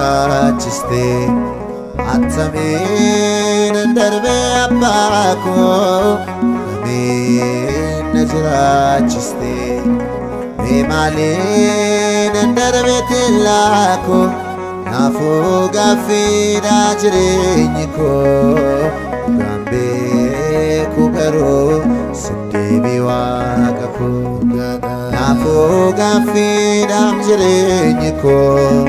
jiraachiste. Attamiin darbee abbaa koo, akkamiin na jiraachiste? Mee maaliin darbee teellaa koo? Naafuu gaaffiidha jireenyi koo. Dhugaan beeku garuu siddeebii waaqa koo. Naafuu gaaffiidhaam jireenyi koo.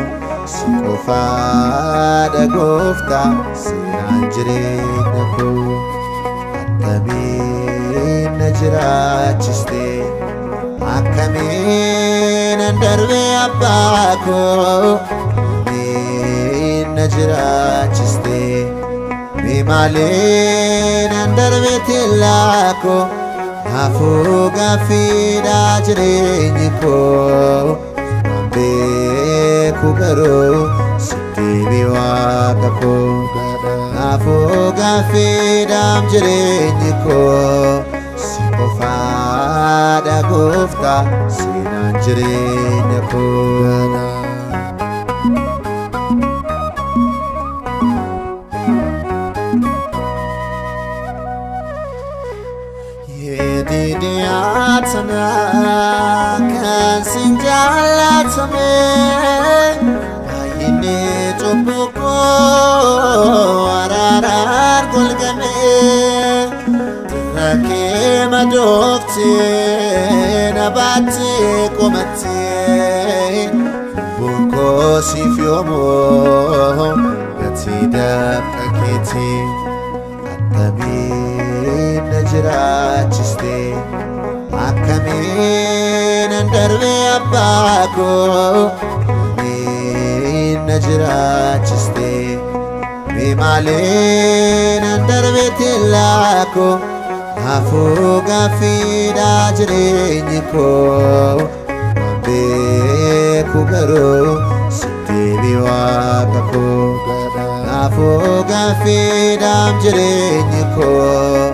Si qofaadha gooftaa seenaan jireenya koo. Attamiin na jiraachiste? Akkamiin darbee abbaa koo? Akkamiin na jiraachiste? Mee maaliin darbee teellaa koo? Naafuu gaaffiidha jireenyi koo. Waan beeku garuu siddeebii waaqa koo. Naafuu gaaffiidhaam jireenyi koo. Si qofaadha gooftaa seenaan jireenya koo. Yedidiyaa tana kan sin jaallatame, baay'inni cubbuu koo araaraan golgame. Dirra kee madooftee na baattee qomattee, lubbuun koo siif yoomuu gatii dafqa keetii. Attamiin na jiraachiste? Akkamiin darbee abbaa koo? Akkamiin na jiraachiste? Mee maaliin darbee teellaa koo? Naafuu gaaffiidha jireenyi koo. Waan beeku garuu siddeebii waaqa koo. Naafuu gaaffiidhaam jireenyi koo.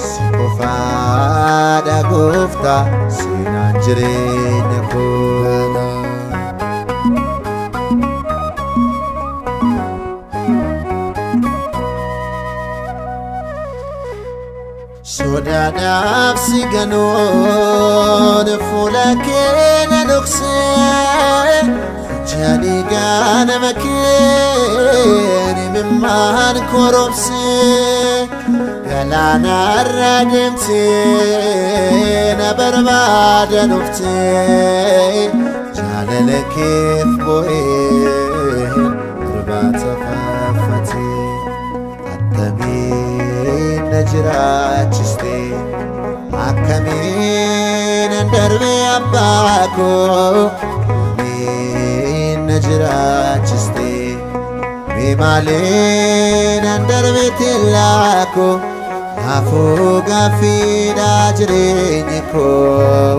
Si qofaadha gooftaa seenaan jireenya koo. Sodaadhaaf si ganuun fuula kee na dhoksee, ija dhiigaa nama kee imimmaan koromsee, galaanarra deemtee na barbaada dhuftee, jaalala keef bo'een irbaata faaffatee. Attamiin na jiraachiste? Akkamiin darbee abbaa koo? Akkamiin na jiraachiste? Mee maaliin darbee teellaa koo? Naafuu gaaffiidha jireenyi koo.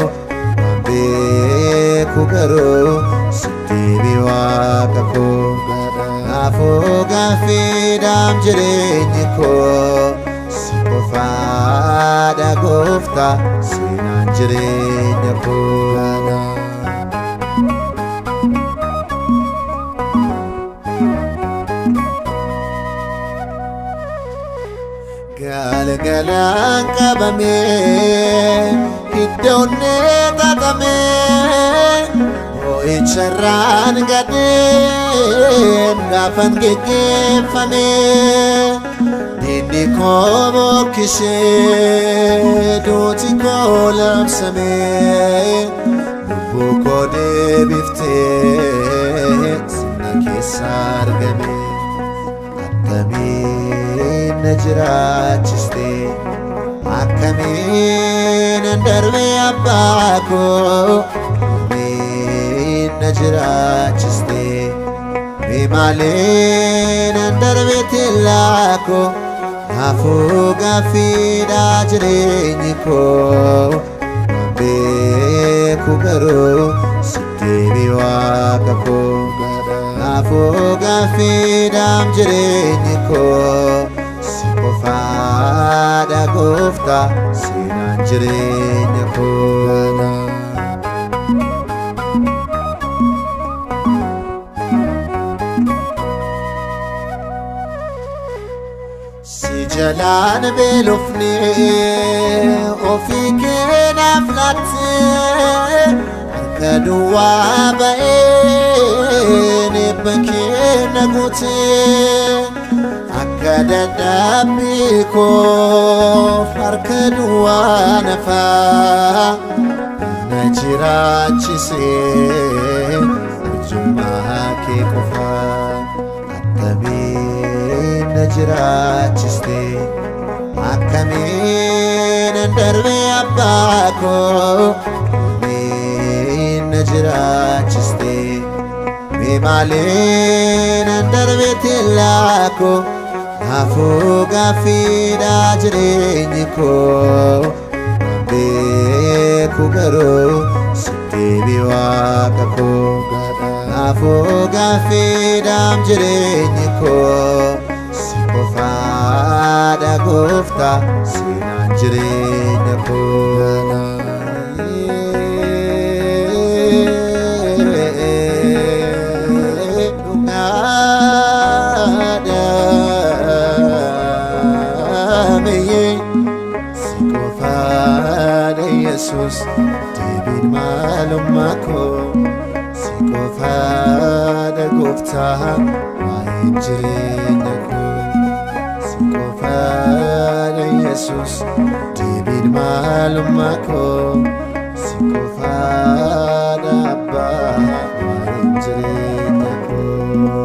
Waan beeku garuu siddeebii waaqa koo. Naafuu gaaffiidhaam jireenyi koo. Si qofaadha gooftaa seenaan jireenya koo. Galgalaan qabamee hiddoonnee xaxamee, boo'icharraan gadheen gaafan geggeeffame, diinni koo bokkisee duuti koo labsamee, lubbuu koo deebiftee sirna keessa argame. Attamiin na jiraachiste? Akkamiin darbee abbaa koo? Akkamiin na jiraachiste? Mee maaliin darbee teellaa koo? Naafuu gaaffiidha jireenyi koo. Waan beeku garuu siddeebii waaqa koo. Naafuu gaaffiidhaam jireenyi koo. Si qofaadha gooftaa seenaan jireenya koo. Jalaan beelofne ofii keenaaf laattee harka duwwaa ba'een eebba keenya guutee akka dadhabbii koof harka duwwaa nafaa na jiraachisee arjummaa kee qofaa attamiin na jiraachiste akkamiin darbe abbaa koo akkamiin na jiraachiste mee maaliin darbe teellaa koo naafuu gaaffiidha jireenyi koo beeku garuu sitti waaqa koo naafuu gaaffiidhaam jireenyi koo si qofaadha gooftaa seenaan jireenya koo. Dhugaadha si qofaadha Yesuus deebiin maalummaa koo si qofaadha gooftaa waa'een jireenya koo si qofaadha Yesuus deebiin maalummaa koo si qofaadha abbaa waa'een jireenya koo.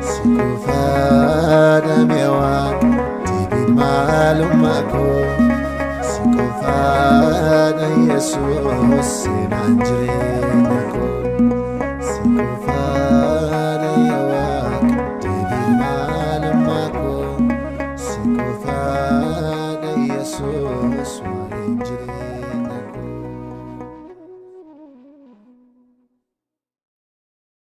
Si qofaadha mi'awaa deebiin maalummaa koo si qofaadha Yesuus seenaan jireenya.